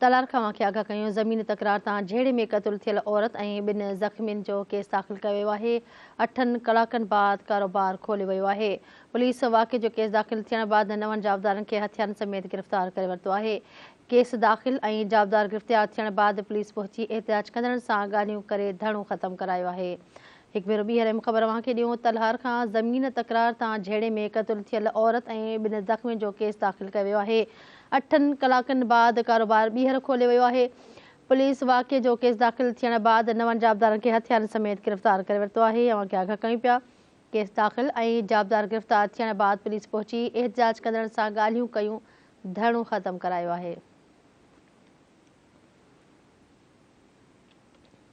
تلار کان اوهان کي آگاهه ڪيون زمين تڪرار تان جهيڙي ۾ قتل ٿيل عورت ۽ ٻن زخمين جو ڪيس داخل ڪيو ويو آهي، اٺن ڪلاڪن بعد ڪاروبار کوليو ويو آهي، پوليس واقعي جو ڪيس داخل ٿيڻ بعد نون جوابدارن کي هٿيارن سميت گرفتار ڪري ورتو آهي، ڪيس داخل ۽ جوابدار گرفتيار ٿيڻ بعد پوليس پهچي احتجاج ڪندڙن سان ڳالهيون ڪري ڌرڻو ختم ڪرايو آهي. هڪ ڀيرو ٻيهر اهم خبر اوهان کي ڏيون تلهار کان زمين تڪرار تان جهيڙي ۾ قتل ٿيل عورت ۽ ٻن زخمين جو ڪيس داخل ڪيو ويو آهي اٺن ڪلاڪن بعد ڪاروبار ٻيهر کوليو ويو آهي پوليس واقعي جو ڪيس داخل ٿيڻ بعد نون جوابدارن کي هٿيارن سميت گرفتار ڪري ورتو آهي اوهان کي آگاهه ڪيون پيا ڪيس داخل ۽ جوابدار گرفتار ٿيڻ بعد پوليس پهچي احتجاج ڪندڙن سان ڳالهيون ڪيون ڌرڻو ختم ڪرايو آهي.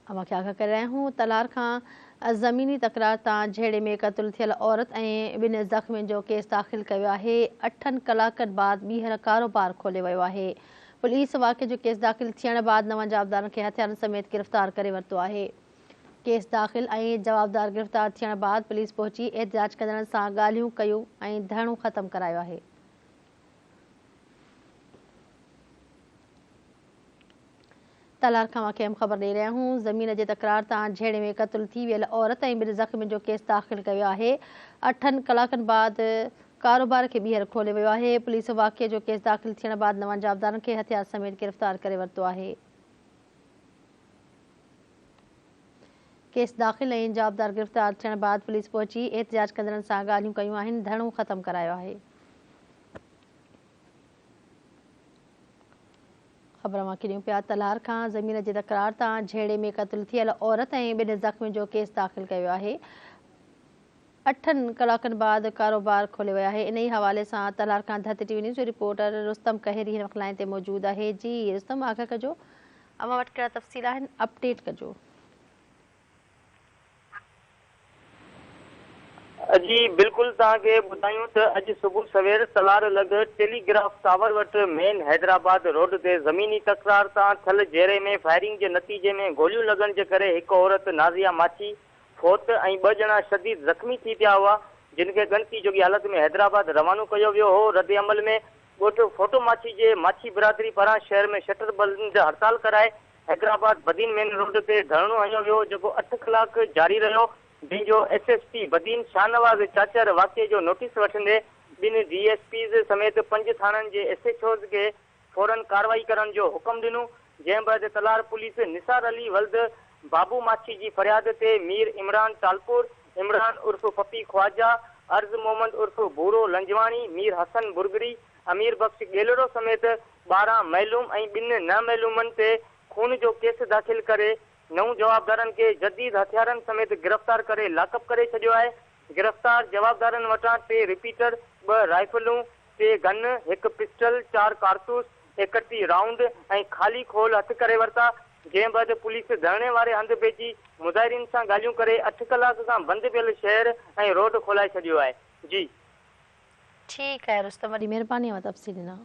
اوهان کي آگاهه ڪري رهيا آهيون تلهار کان زميني تڪرار تان جهيڙي ۾ قتل ٿيل عورت ۽ ٻن زخمين جو ڪيس داخل ڪيو ويو آهي اٺن ڪلاڪن بعد ٻيهر ڪاروبار کوليو ويو آهي پوليس واقعي جو ڪيس داخل ٿيڻ بعد نون جوابدارن کي هٿيارن سميت گرفتار ڪري ورتو آهي ڪيس داخل ۽ جوابدار گرفتار ٿيڻ بعد پوليس پهچي احتجاج ڪندڙن سان ڳالهيون ڪيون ۽ ڌرڻو ختم ڪرايو آهي. تلهار کان اوهان کي اهم خبر ڏئي رهيا آهيون زمين جي تڪرار تان جهيڙي ۾ قتل ٿي ويل عورت ۽ ٻن زخمين جو ڪيس داخل ڪيو ويو آهي اٺن ڪلاڪن بعد ڪاروبار کي ٻيهر کوليو ويو آهي پوليس واقعي جو ڪيس داخل ٿيڻ بعد نون جوابدارن کي هٿيار سميت گرفتار ڪري ورتو آهي ڪيس داخل ۽ جوابدار گرفتار ٿيڻ بعد پوليس پهچي احتجاج ڪندڙن سان ڳالهيون ڪيون آهن ڌرڻو ختم ڪرايو آهي. خبر اوهان کي ڏيون پيا تلهار کان زمين جي تڪرار تان جهيڙي ۾ قتل ٿيل عورت ۽ ٻن زخمين جو ڪيس داخل ڪيو ويو آهي اٺن ڪلاڪن بعد ڪاروبار کوليو ويو آهي انهي حوالي سان تلهار کان ڌرتي ٽي وي نيوز جو رپورٽر رستم ڪهيري هن وقت لائين تي موجود آهي جي رستم آگاهه ڪجو اوهان وٽ ڪهڙا تفصيل آهن اپڊيٽ ڪجو. جي بلڪل توهان کي ٻڌايون ته اڄ صبح سوير تلار لڳ ٽيلي گراف ٽاور وٽ مين حيدرآباد روڊ تي زميني تڪرار تان ٿيل جهيڙي ۾ فائرنگ جي نتيجي ۾ گوليون لڳڻ جي ڪري هڪ عورت نازيه ماڇي فوت ۽ ٻه ڄڻا شديد زخمي ٿي پيا هئا جن کي ڳڻتي جوڳي حالت ۾ حيدرآباد روانو ڪيو ويو هو ردعمل ۾ ڳوٺ ڦوٽو ماڇي جي ماڇي برادري پاران شهر ۾ شٽر بند هڙتال ڪرائي حيدرآباد بدين مين روڊ تي ڌرڻو هنيو ويو جيڪو اٺ ڪلاڪ جاري رهيو جنهن جو S S P Badin Shahnawaz Chachar واقعي جو نوٽيس وٺندي ٻن ڊي ايس پيز سميت پنج ٿاڻن جي ايس ايڇ اوز کي فورن ڪارروائي ڪرڻ جو حڪم ڏنو جنهن بعد تلار پوليس نثار علي ولد بابو ماڇي جي فرياد تي مير عمران ٽالپور، عمران عرف پپي خواجه، عرض محمد عرف ڀورو لنجواڻي، مير حسن برگري، امير بخش ڳيلڙو سميت 12 معلوم ۽ ٻن نامعلومن تي خون جو ڪيس داخل ڪري نو جوابدارن کي جديد هٿيارن سميت گرفتار ڪري لاڪپ ڪري ڇڏيو آهي. گرفتار جوابدارن وٽان ٽي رپيٽر، ٻه رائفلون، ٽي گن، هڪ پسٽل، چار ڪارتوس، 31 رائونڊ ۽ خالي خول هٿ ڪري ورتا، جنهن بعد پوليس ڌرڻي واري هنڌ پهچي مظاهرين سان ڳالهيون ڪري اٺ ڪلاڪ کان بند پيل شهر ۽ روڊ کولائي ڇڏيو آهي. جي. ٺيڪ آهي رستم وڏي مهرباني اوهان تفصيل ڏنا.